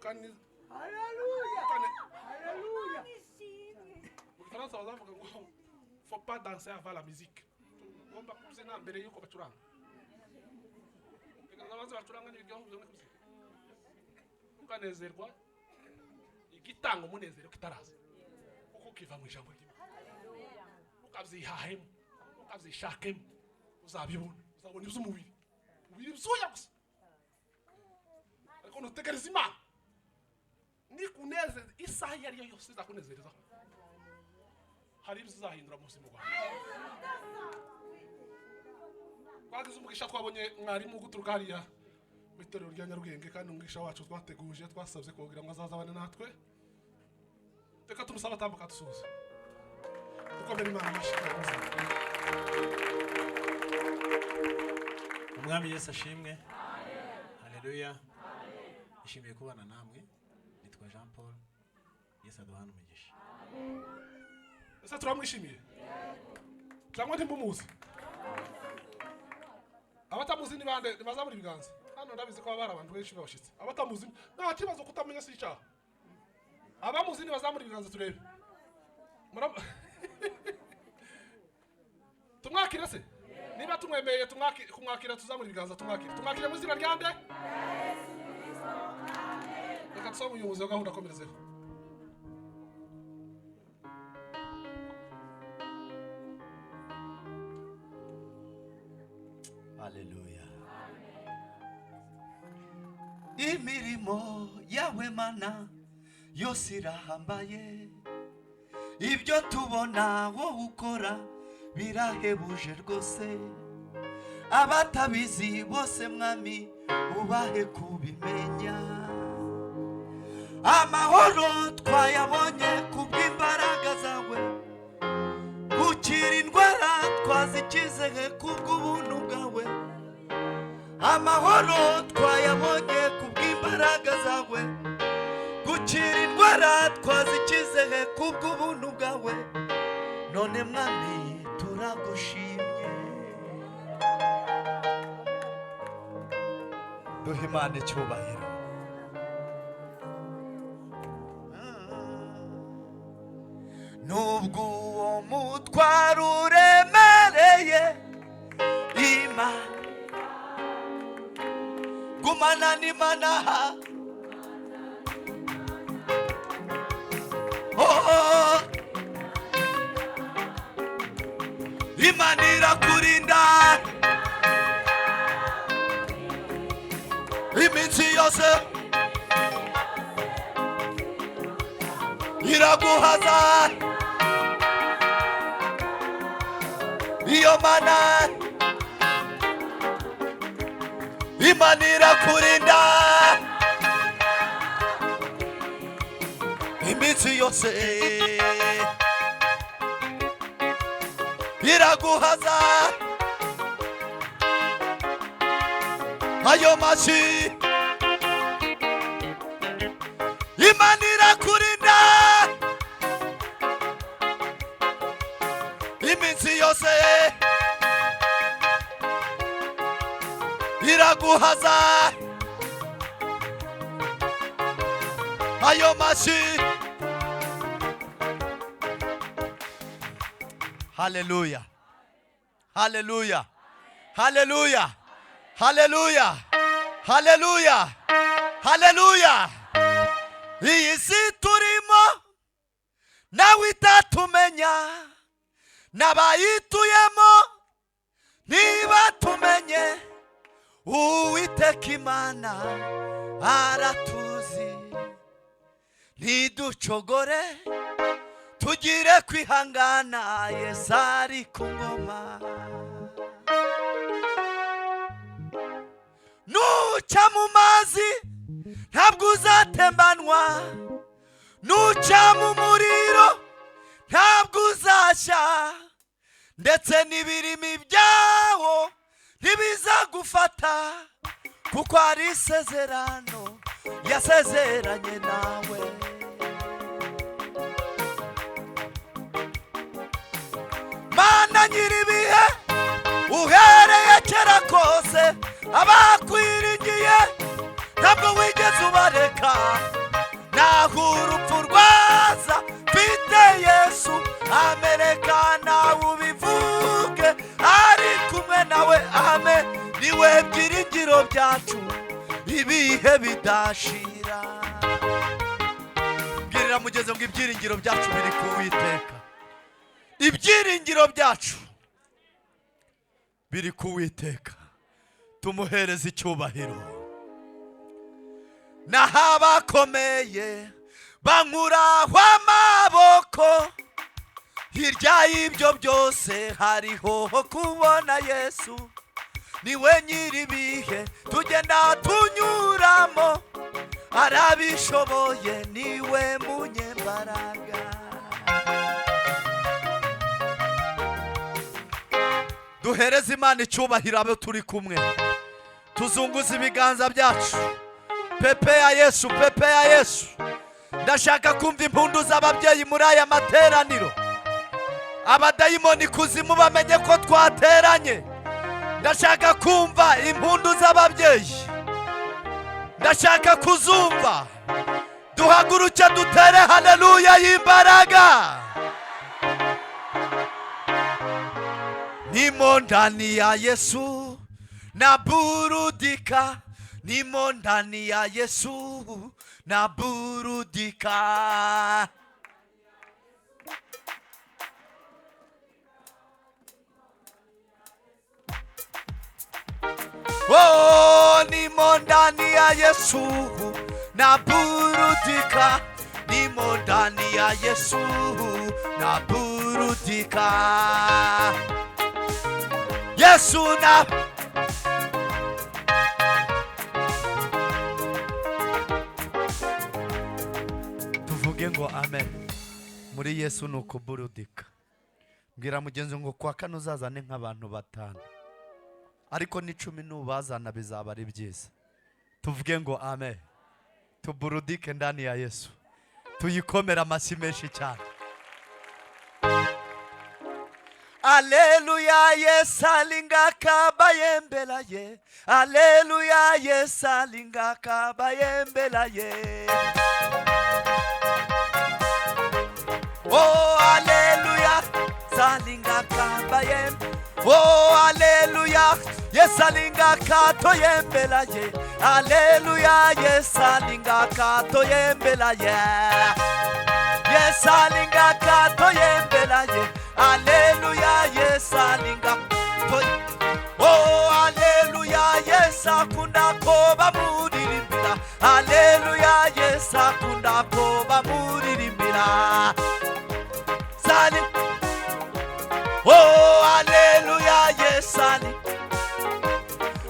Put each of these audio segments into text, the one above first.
Kandi Haleluya. Haleluya. Mu Gifaransa bazavuga ngo faut pas danser avant la musique, ugomba kubyina mbere yuko bacuranga. Reka babanze bacuranga n'ibiryoho byone kubyina, ukanezerwa igitanga umunezero kitaraza, kuko kiva mu ijambo ry'Imana. Ukabyihahemo, ukabyishakemo, uzabibona, uzabona iby'umubiri, umubiri byuya gusa. Ariko nutegereza Imana nikunezeza, isaha iyo ari yo yose izakunezerezaho, hari ibyo uzahindura mu buzima bwawe. Twagize umugisha, twabonye mwarimu guturuka hariya mu itorero rya Nyarugenge, kandi umugisha wacu twateguje, twasabye kugira ngo azazabane natwe. Reka tumusabe atambuka dusuhuze, dukomere Imana amashyi. Umwami Yesu ashimwe. Haleluya. Nishimiye kubana namwe. Nitwa Jean Paul. Yesu aduhane umugisha. Ese turamwishimiye cyangwa ntimumuzi? Abatamuzi ni bande? Ntibazabura ibiganza hano. Ndabizi ko haba hari abantu benshi b'abashyitsi. Abatamuzi nta kibazo, kutamenya si icyaha. Abamuzi ntibazamura ibiganza turebe. Tumwakire se? Niba tumwemeye kumwakira, tuzamura ibiganza tumwakire. Tumwakire mu izina rya nde? Reka dusome umuyobozi wa gahunda akomerezeho. Haleluya. Imirimo yawe Mana yose irahambaye, ibyo tubona wowe ukora birahebuje rwose. Abatabizi bose, Mwami, ubahe kubimenya. Amahoro twayabonye kubw'imbaraga zawe, gukira indwara twazikize kubw'ubuntu bwawe. Amahoro twayabonye kubw'imbaraga zawe, gukira indwara twazikize kubw'ubuntu bwawe. None Mwami, turagushimye. Duhe Imana icyubahiro. Nubwo uwo mutwaro uremereye, ima gumana n'Imana. Oh, Imana irakurinda iminsi yose, iraguhaza iyo Mana. Imana irakurinda iminsi yose, iraguhaza. Ayo mashyi. Imana irakurinda iminsi yose, iraguhaza. Ayo mashyi. Haleluya, haleluya, haleluya, haleluya, haleluya, haleluya. Iyi si turimo nawe itatumenya, n'abayituyemo ntibatumenye, Uwiteka Imana aratuzi. Ntiducogore, tugire kwihangana, Yesu ari ku ngoma. Nuca mu mazi ntabwo uzatembanwa, nuca mu muriro ntabwo uzashya, ndetse n'ibirimi byawo ntibizagufata, kuko ari isezerano yasezeranye nawe. Mana nyir'ibihe, uhereye kera kose, abakwiringiye ntabwo Ntabwo wigeze ubareka. Naho urupfu rwaza, mfite Yesu. Amereka nawe ubivuge, ari kumwe nawe. Ame niwe byiringiro byacu ibihe bidashira. Bwirira mugeze ngo ibyiringiro byacu biri ku Witeka. Ibyiringiro byacu biri ku Witeka, tumuhereze icyubahiro. Naho abakomeye bankuraho amaboko, hirya y'ibyo byose hariho kubona Yesu. Niwe nyir'ibihe tugenda tunyuramo, arabishoboye, niwe munyembaraga. Duhereze Imana icyubahiro abo turi kumwe, tuzunguze ibiganza byacu. Pepe ya Yesu, pepe ya Yesu. Ndashaka kumva impundu z'ababyeyi muri aya materaniro. Abadayimoni kuzimu bamenye ko twateranye. Ndashaka kumva impundu z'ababyeyi, ndashaka kuzumva. Duhaguruke dutere haleluya y'imbaraga. Nimo ndani ya Yesu na burudika, nimo ndani ya Yesu na burudika. Oh, nimo ndani ya Yesu na burudika, nimo ndani ya Yesu na burudika. Yesu na tuvuge ngo amen. Muri Yesu ni ukuburudika. Mbwira mugenzi ngo kwa kane uzazane nk'abantu 5, ariko n'10 nubazana bizaba ari byiza. Tuvuge ngo amen. Tuburudike ndani ya Yesu, tuyikomera amashyi menshi cyane. Aleluya, Yesu alingaka bayembela ye. Aleluya, Yesu alingaka bayembela ye. Oh, aleluya, salingaka bayem. Oh, aleluya, Yesu alingaka toyembela ye. Aleluya, Yesu alingaka toyembela ye. Yesu alingaka toyembela ye. Aleluya, Yesu alinga toy. Oh, aleluya, Yesu akunda ko bamuririmbira. Aleluya, Yesu akunda ko bamuririmbira. Sali. Oh, aleluya, Yesu ali.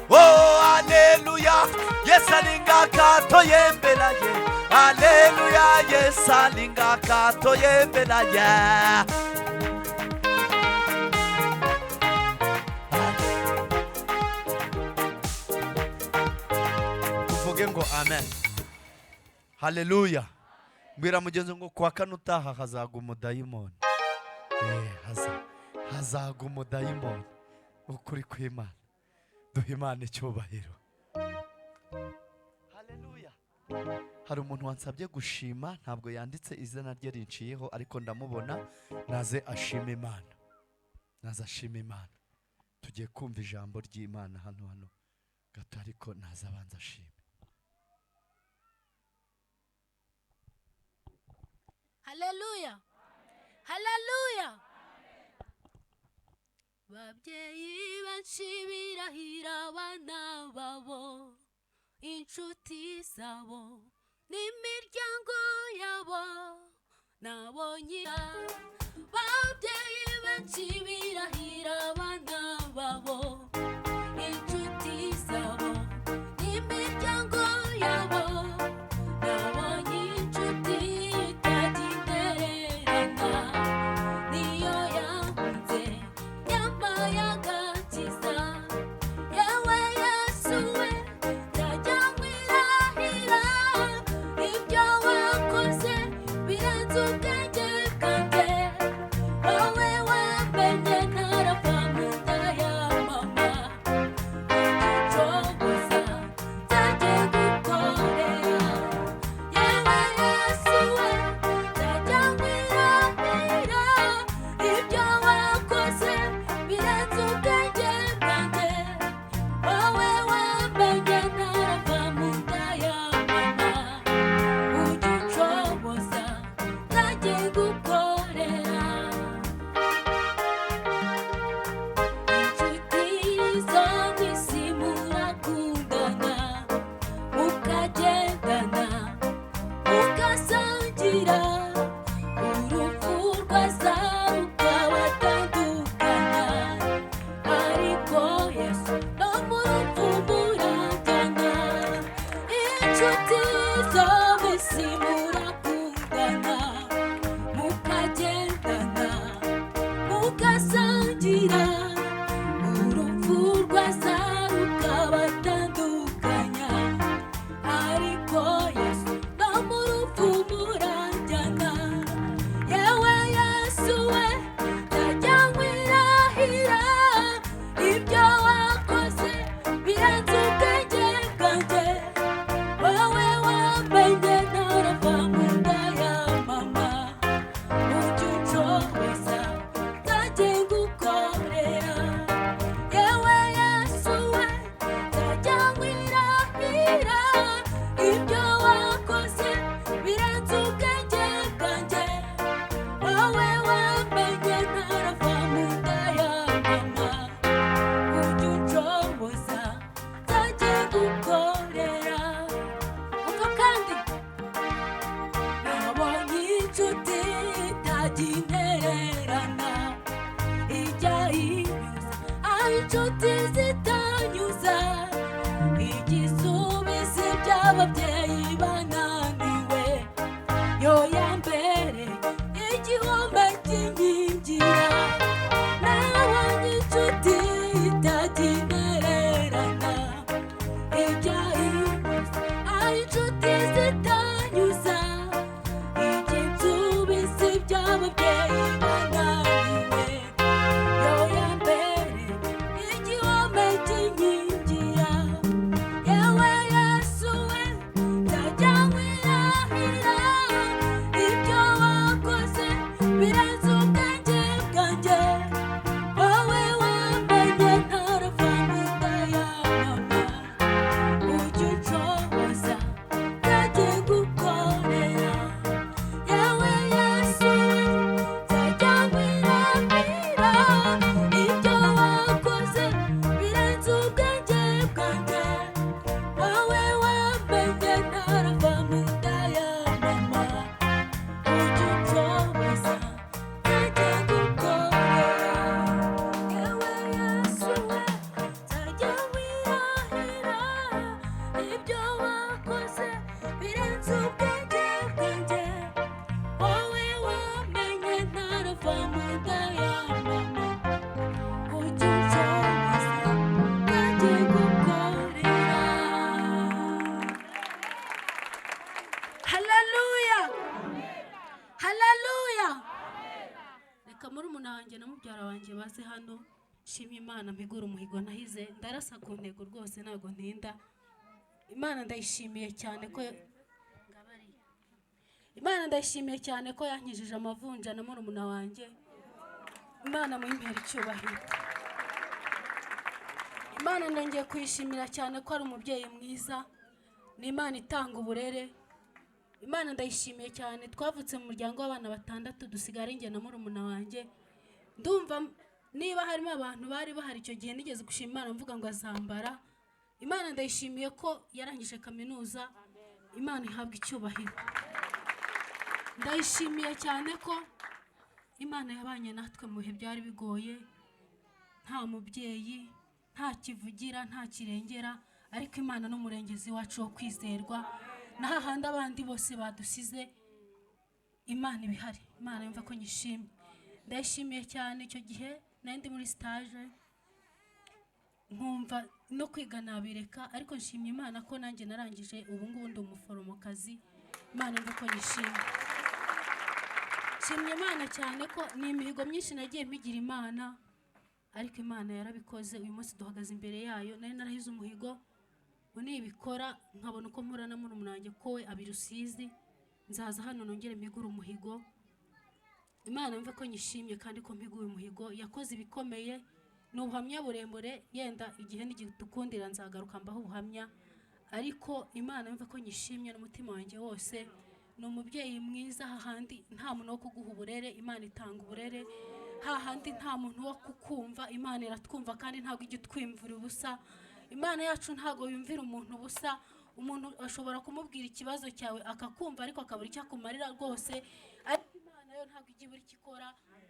Oh, aleluya, Yesu alinga toyembela ye. Aleluya, Yesu alinga toyembela ye. Tuvuge ngo amen. Haleluya. Mbwira mugenzi ngo kwa kane utaha hazaga umudayimoni. Hazaga umudayimoni. Ukuri kw'Imana. Duha Imana icyubahiro. Haleluya. Hari umuntu wansabye gushima, ntabwo yanditse izina rye rinciyeho, ariko ndamubona. Naze ashima Imana. Naze ashima Imana. Tugiye kumva ijambo ry'Imana hano hano gato, ariko naze abanza ashime. Haleluya. Haleluya. Babyeyi benshi birahira abana babo, inshuti zabo n'imiryango yabo, nabonye babyeyi benshi birahira abana babo, inshuti zabo n'imiryango yabo, nabonye inshuti itagitererana, niyo yankunze yambaye agakiza. Yewe Yesu we, nzajya nkwirahira, ibyo wakoze birenze ubwenge bwanjye. Wowe wamenye ntarava mu nda ya mama. Inshuti zo mw'isi murakundana, mukagendana, mugasangira, urupfu rwaza rukabatandukanya, ariko Yesu no mu rupfu murajyana. Yewe Yesu we, nzajya nkwirahira, ibyo wakoze birenze ubwenge bwanjye. Wowe wamenye ntarava mu nda ya mama, ujya unshoboza nzajye ngukorera. Yewe Yesu we, nzajya nkwirahira, ibyo wakoze birenze ubwenge bwanjye. Wowe wamenye ntarava mu nda ya mama, ujya unshoboza nzajye gukorera. Umva kandi, nabonye inshuti itajya intererana, ijya inyuza aho inshuti zitanyuza, igisubizo iby'ababyeyi bananiwe, yo ya mbere igihombe cy'inkingira. Nabonye inshuti itajya intererana, ijya inyuza aho inshuti zitanyuza, igisubizo iby'ababyeyi bananiwe, yo ya mbere igihome cy'inkingira. Yewe Yesu we, nzajya nkwirahira, ibyo wakoze birenze ubwenge bwanjye. Wowe wamenye ntarava mu nda ya mama, ujya unshoboza nzajye gukorera. Yewe Yesu we, nzajya nkwirahira, ibyo wakoze birenze ubwenge bwanjye. Wowe wamenye ntarava mu nda ya mama, ujya unshoboza nzajye gukorera. Yewe Yesu we, nzajya nkwirahira, ibyo wakoze birenze ubwenge bwanjye. Wowe wamenye ntarava mu nda ya mama, ujya unshoboza nzajye gukorera. Haleluya, haleluya. Reka murumuna wanjye na mubyara wanjye baze hano. Nshima Imana, mpigura umuhigo nahize, ndarasa ku ntego rwose, ntabwo ntinda. Imana ndayishimiye cyane ko ngabariye. Imana ndayishimiye cyane ko yankijije amavunja na murumuna wanjye. Imana muyimpera icyubahiro. Imana nongeye kuyishimira cyane ko ari umubyeyi mwiza, ni Imana itanga uburere. Imana ndayishimiye cyane. Twavutse mu muryango w'abana batandatu, dusigara njye na murumuna wanjye. Ndumva niba harimo abantu bari bahari icyo gihe, nigeze gushima Imana mvuga ngo azambara. Imana ndayishimiye ko yarangije kaminuza. Imana ihabwa icyubahiro. Ndayishimiye cyane ko Imana yabanye natwe mu bihe byari bigoye, nta mubyeyi, nta kivugira, nta kirengera, ariko Imana n'umurengezi wacu wo kwizerwa. Na hahandi abandi bose badusize, Imana ibihari. Imana yumva ko nyishimye, ndayishimiye cyane. Icyo gihe nari ndi muri stage, nkumva no kwiga nabireka, ariko nshimye Imana ko nanjye narangije, ubu ngubu ndi umuforomokazi. Imana yumva ko nyishimye. Nshimye Imana cyane ko ni imihigo myinshi nagiye mpigira Imana, ariko Imana yarabikoze. Uyu munsi duhagaze imbere yayo. Nari narahize umuhigo ngo nibikora nkabona uko mpura na murumuna wanjye, ko we abiri Rusizi, nzaza hano nongere mpigure umuhigo. Imana yumve ko nyishimye kandi ko mpiguye umuhigo. Yakoze ibikomeye, ni ubuhamya burebure, yenda igihe nigidukundira nzagaruka mbaho ubuhamya, ariko Imana yumve ko nyishimye n'umutima wanjye wose. Ni umubyeyi mwiza. Hahandi nta muntu wo kuguha uburere, Imana itanga uburere. Hahandi nta muntu wo kukumva, Imana iratwumva kandi ntabwo ijya itwimvura ubusa. Imana yacu ntabwo yumvira umuntu ubusa. Umuntu ashobora kumubwira ikibazo cyawe akakumva, ariko akabura icyo akumarira rwose, ariko Imana yo ntabwo ijya ibura icyo ikora.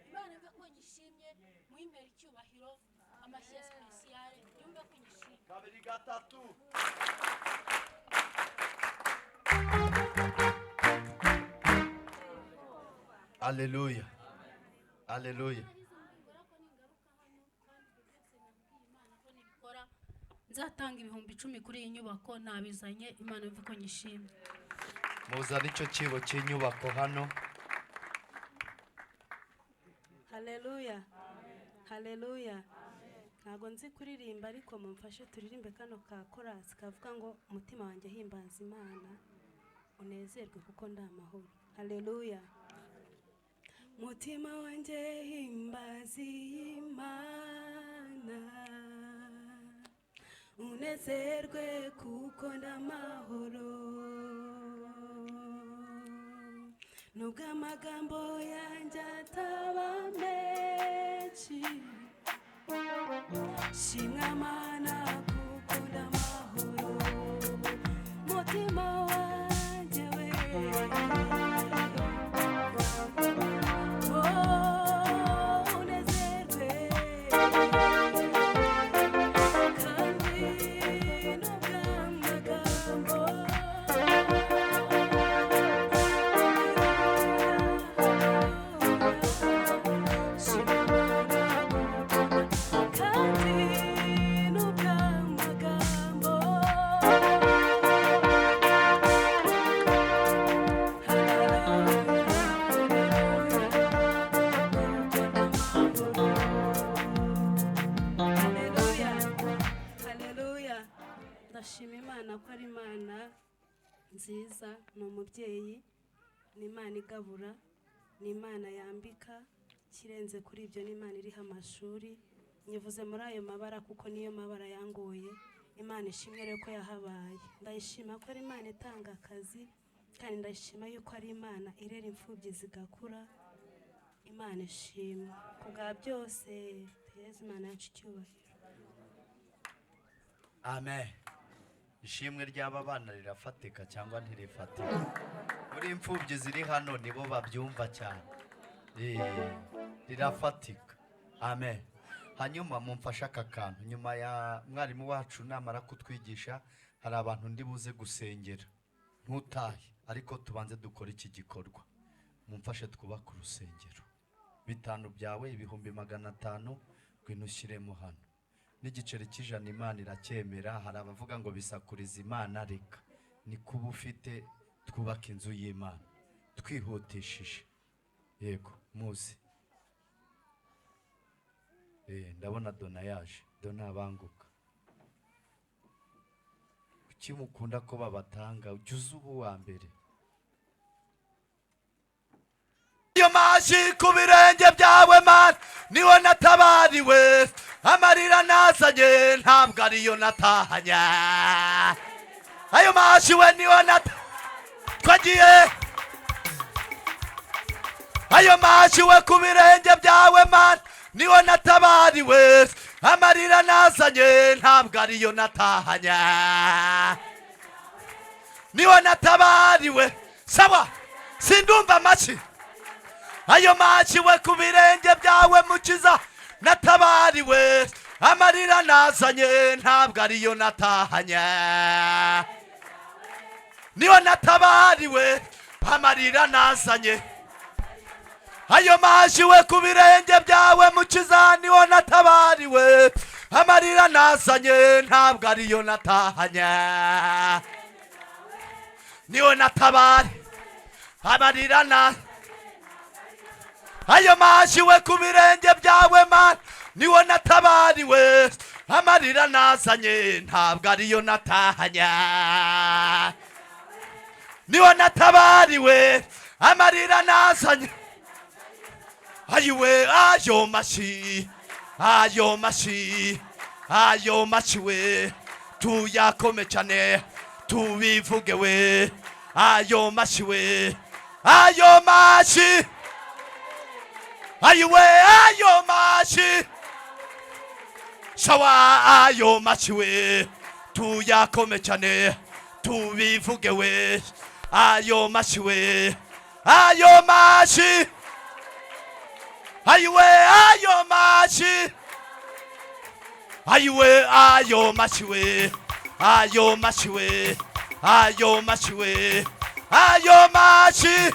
Imana yumve ko nyishimye, muyimpere icyubahiro, amashyi ya spéciale. Yumve ko nyishimye. Kabiri, gatatu. Aleluya, aleluya. Nzatanga 10,000 kuri iyi nyubako, nabizanye. Imana yumve ko nyishimye. Muzane icyo cyibo cy'inyubako hano. Haleluya, haleluya. Ntabwo nzi kuririmba, ariko mumfashe turirimbe kano ka korasi kavuga ngo umutima wanjye himbaza Imana, unezerwe kuko ndi amahoro. Haleluya. Mutima wanjye himbaza Imana, unezerwe kuko ndi amahoro. Nubwo amagambo yanjye ataba menshi, shimwa Mana kuko ndi amahoro. Mutima wanjye we, oh, unezerwe, kandi nubwo amagambo kandi nubwo amagambo Haleluya, haleluya. Ndashima Imana ko ari Imana nziza, ni umubyeyi, ni Imana igabura, ni Imana yambika, ikirenze kuri ibyo ni Imana iriho amashuri. Nyivuze muri ayo mabara kuko niyo mabara yangoye. Imana ishimwe rero ko yahabaye. Ndayishima ko ari Imana itanga akazi, kandi ndayishima yuko ari Imana irera imfubyi zigakura. Imana ishimwe ku bwa byose, duhereze Imana yacu icyubahiro. Amen. Ishimwe ry'aba bana rirafatika cyangwa ntirifatika? Muri imfubyi ziri hano nibo babyumva cyane. Rirafatika. Amen. Hanyuma mumfashe aka kantu, nyuma ya mwarimu wacu namara kutwigisha, hari abantu ndi buze gusengera, ntutahe, ariko tubanze dukore iki gikorwa. Mumfashe twubake urusengero. 5 byawe, 500,000, ngwino ushyiremo hano. N'igiceri cy'ijana Imana iracyemera. Hari abavuga ngo bisakuriza Imana, reka ni kuba ufite, twubake inzu y'Imana twihutishije. Yego muzi. Ndabona Dona yaje. Dona abanguka. Kuki mukunda ko babatanga? Ujya uza uba uwa mbere. Iyo mashi ku birenge byawe Mana, niho natabariwe, amarira nazanye ntabwo ariyo natahanye. Ayo mashi we niho twagiye. Ayo mashi we ku birenge byawe Mana, niho natabariwe, amarira nazanye ntabwo ariyo natahanye. Niho natabariwe. Sawa, sindumva amashi. Ayo mashi we ku birenge byawe Mukiza, natabariwe, amarira nazanye ntabwo ariyo natahanye. Niho natabariwe, amarira nazanye. Ayo mashi we ku birenge byawe Mukiza, niho natabariwe, amarira nazanye ntabwo ariyo natahanye. Niho natabari, amarira na ayo mashi we ku birenge byawe Mana, niho natabariwe, amarira nazanye ntabwo ariyo natahanye. Niho natabariwe, amarira nazanye. Ayiwe ayo mashi, ayo mashi, ayo mashi we, tuyakome cyane tubivuge we. Ayo mashi we, ayo mashi, ayiwe ayo mashi, shawa ayo mashi we, tuyakome cyane tubivuge we. Ayo mashi we, ayo mashi, ayiwe ayo mashi, ayiwe ayo mashi we, ayo mashi we, ayo mashi we, ayo mashi,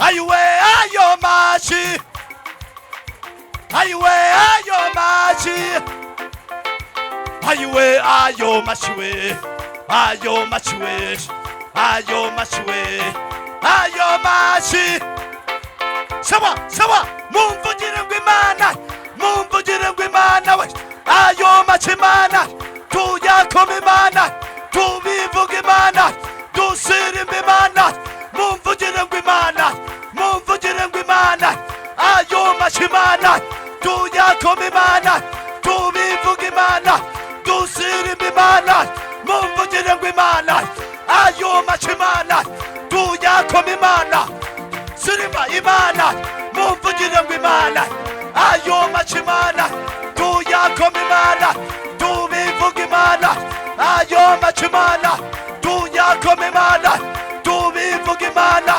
Ayiwe ayo mashi, ayiwe ayo mashi, ayiwe ayo mashi we, ayo mashi we, ayo mashi we, ayo mashi. Sawa sawa, mumvugire ngo Imana, mumvugire ngo Imana we, ayo mashi Imana, tuyakoma Imana, tubivuga Imana, dusirimba Imana, mumvugire ngo Imana, mumvugire ngo Imana, ayo mashi Imana, tuyakoma Imana, tubivuga Imana, dusirimba Imana, mumvugire ngo Imana, ayo mashi Imana, tuyakoma Imana, sirimba Imana, mumvugire ngo Imana, ayo mashi Imana, tuyakoma Imana, tubivuga Imana, ayo mashi Imana, tuyakoma Imana, tubivuga Imana.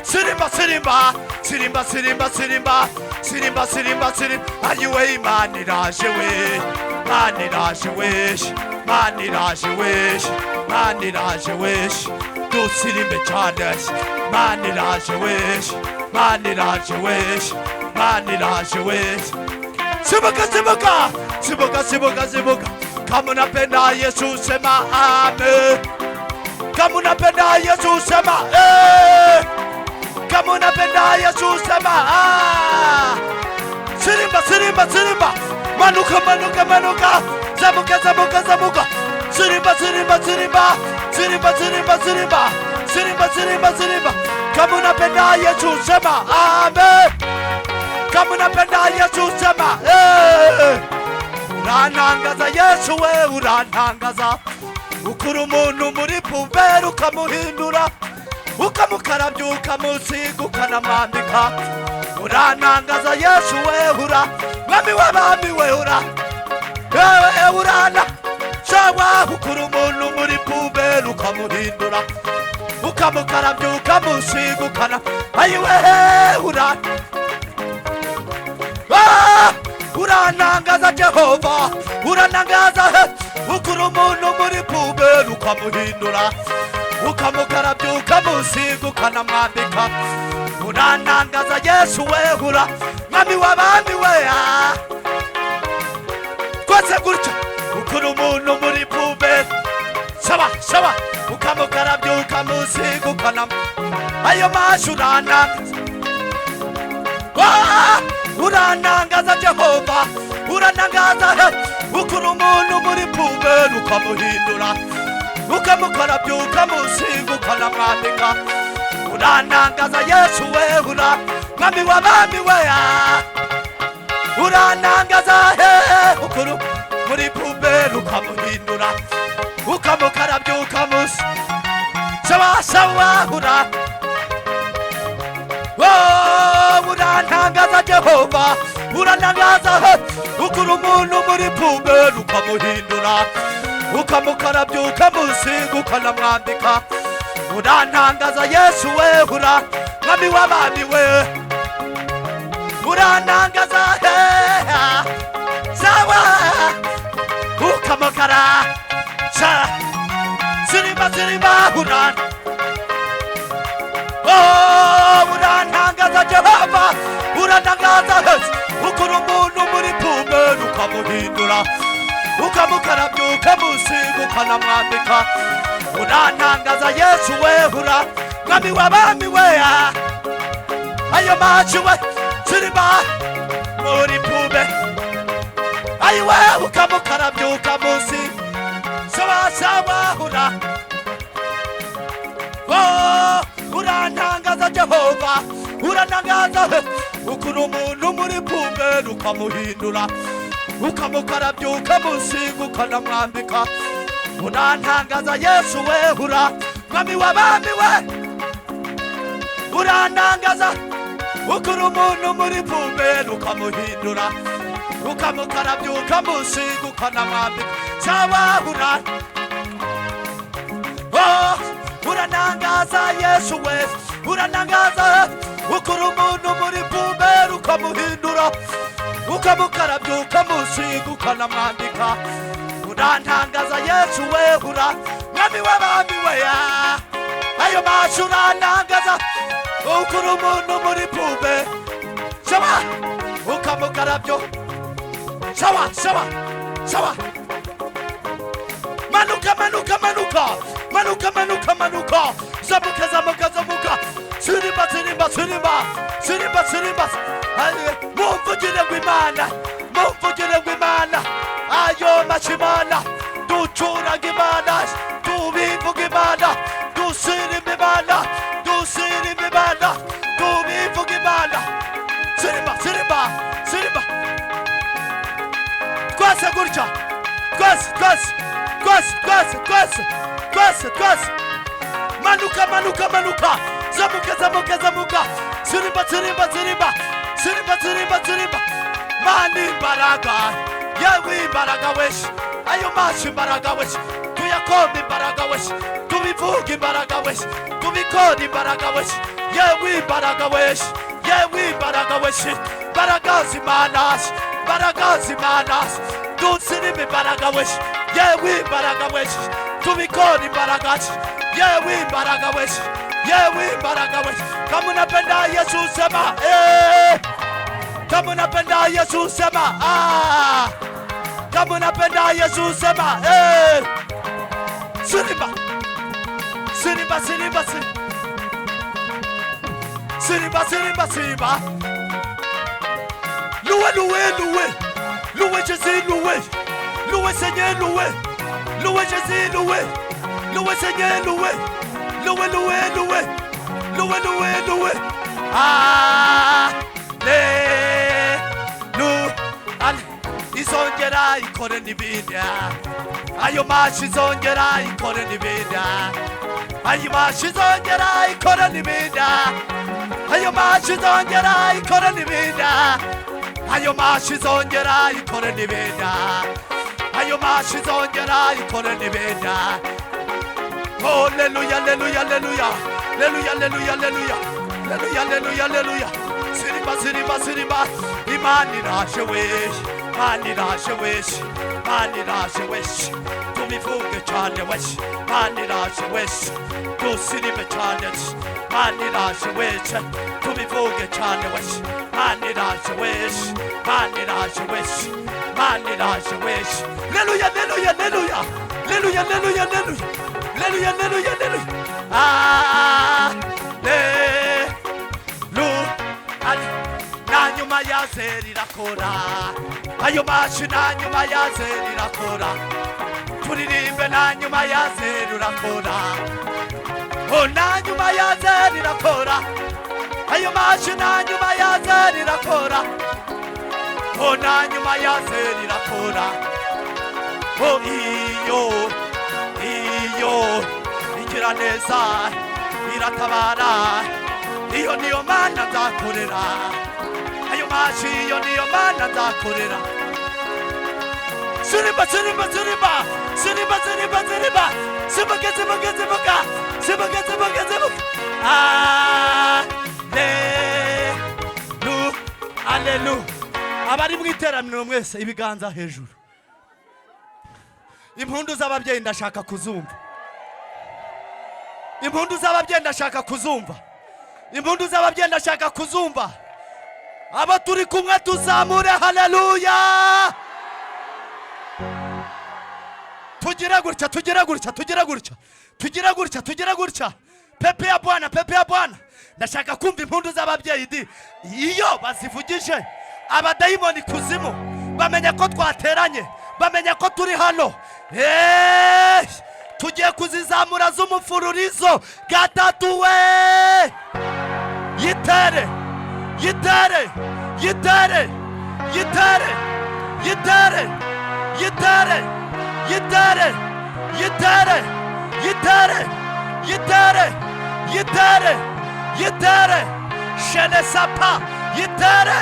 Sirimba sirimba sirimba sirimba sirimba sirimba sirimba sirimba, ayiwe Imana iraje we, Imana iraje we, Imana iraje we, Imana iraje we, dusirimbe cyane, Imana iraje we, Imana iraje we, Imana iraje we. Sibuka sibuka sibuka sibuka sibuka, kama unapenda Yesu sema amen, kama unapenda Yesu sema eh, kama unapenda Yesu sema ah. Sirimba sirimba sirimba, manuka manuka manuka, zamuka zamuka zamuka, sirimba sirimba sirimba sirimba sirimba sirimba sirimba sirimba sirimba, kama unapenda Yesu sema amen, kama unapenda Yesu sema eh. Urantangaza Yesu we, urantangaza, ukura umuntu muri puberi ukamuhindura, ukamukarabya ukamusiga ukanamwambika. Urantangaza Yesu we, ura mwami w'abami we, ura wewe urana sawa, ukura umuntu muri puberi ukamuhindura, ukamukarabya ukamusiga ukana, ayiwe ura urantangaza Jehova, urantangaza, ukura umuntu muri puberi ukamuhindura, ukamukarabya ukamusiga ukanamwambika. Urantangaza Yesu we, ura mwami w'abami we, twese gutya, ukura umuntu muri puberi, sawa sawa, ukamukarabya ukamusiga ukanam, ayo mashi urantangaza, urantangaza Jehova, urantangaza, ukura umuntu muri puberi ukamuhindura, ukamukarabya ukamusiga ukanamwambika. Urantangaza Yesu we, ura mwami w'abami we, urantangaza ukuru muri puberi ukamuhindura, ukamukarabya ukamusiga, sawa sawa, ura urantangaza Jehova, urantangaza, ukura umuntu muri puberi ukamuhindura, ukamukarabya ukamusiga ukanamwambika. Urantangaza Yesu we, ura mwami w'abami we, urantangaza sawa, ukamukara sa sirimba sirimba, uran urantangaza Jehova, urantangaza, ukura umuntu muri puberi ukamuhindura, ukamukarabya ukamusiga ukanamwambika. Urantangaza Yesu we, ura mwami w'abami we, ayo mashi we, sirimba muri pube, ayiwe ukamukarabya ukamusiga, sawa sawa, ura urantangaza Jehova, urantangaza, ukura umuntu muri puberi ukamuhindura, ukamukarabya ukamusiga ukanamwambika. Urantangaza Yesu we, ura mwami w'abami we, urantangaza, ukura umuntu muri puberi ukamuhindura, ukamukarabya ukamusiga ukanamwambika, sawa ura urantangaza Yesu we, urantangaza, ukura umuntu muri puberi ukamuhindura, ukamukarabya ukamusiga ukanamwambika. Urantangaza Yesu we, ura mwami w'abami we, ayo Ayo mashi uranangaza ukura umuntu muri pube sawa ukamukarabyo sawa sawa sawa manuka manuka manuka manuka manuka manuka zamuka zamuka zamuka sirimba sirimba sirimba sirimba sirimba mumvugire ngo Imana mumvugire ngo Imana ayo mashimana ducuraga Imana tubivuga Imana dusirimba Imana dusirimba Imana tubivuga Imana sirimba sirimba sirimba twese gutya twese twese twese twese twese twese twese manuka manuka manuka zamuka zamuka zamuka sirimba sirimba sirimba sirimba sirimba sirimba mani imbaraga yewe imbaraga weshi ayo mashi imbaraga weshi tuyakombe imbaraga weshi tubivuge imbaraga weshi tubikore imbaraga weshi yewe imbaraga weshi yewe imbaraga weshi imbaraga z'Imana imbaraga z'Imana dusirime imbaraga weshi yewe imbaraga weshi tubikore imbaraga yewe imbaraga weshi yewe imbaraga weshi kama unapenda Yesu sema eh kama unapenda Yesu sema ah kama unapenda Yesu sema eh sirimba sirimba sirimba sirimba sirimba sirimba loué loué loué loué Jésus loué loué Seigneur loué loué Jésus loué loué Seigneur loué loué loué loué loué loué loué Alléluia izongera ikore n'ibindi ayo mashi izongera ikore n'ibindi ayo mashi izongera ikore n'ibindi ayo mashi izongera ikore n'ibindi ayo mashi izongera ikore n'ibindi ayo mashi izongera ikore n'ibindi Hallelujah, hallelujah, hallelujah, hallelujah, hallelujah, hallelujah, hallelujah, hallelujah. Sirimba, sirimba, sirimba. Imana iraje we, Imana iraje we, Imana iraje we. Tubivuge cyane we, Imana iraje we. Dusirimbe cyane, Imana iraje we. Tubivuge cyane we, Imana iraje we, Imana iraje we, Imana iraje we. Hallelujah, hallelujah, hallelujah, hallelujah, hallelujah, hallelujah. Hallelujah, hallelujah, hallelujah. Hallelujah. Na nyuma ya zeri irakora ayo mashi na nyuma ya zeri irakora turirimbe na nyuma ya zeri urakora oh na nyuma ya zeri irakora ayo mashi na nyuma ya zeri irakora oh na nyuma ya zeri irakora oh iyo iyo igira neza iratabara iyo niyo mana nzakorera ayo mashi iyo niyo mana nzakorera sirimba sirimba sirimba sirimba sirimba sirimba simbuka simbuka simbuka simbuka simbuka simbuka Hallelujah hallelujah abari mu iteraniro mwese ibiganza hejuru impundu z'ababyeyi ndashaka kuzumva impundu z'ababyeyi ndashaka kuzumva impundu z'ababyeyi ndashaka kuzumva abo turi kumwe tuzamure haleluya tugira gutya tugira gutya tugira gutya tugira gutya tugira gutya pepe ya Bwana pepe ya Bwana ndashaka kumva impundu z'ababyeyi di iyo bazivugije abadayimoni kuzimu bamenya ko twateranye bamenya ko turi hano tugiye kuzizamura z'umufururizo gatatu we yitere yitere yitere yitere yitere yitere yitere yitere yitere yitere yitere yitere shenesapa yitere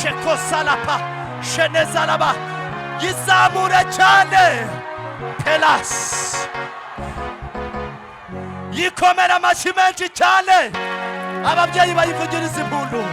shekosalapa shenezalaba yizamure cyane pelas yikomera amashyi menshi cyane ababyeyi bayivugiriza impundu.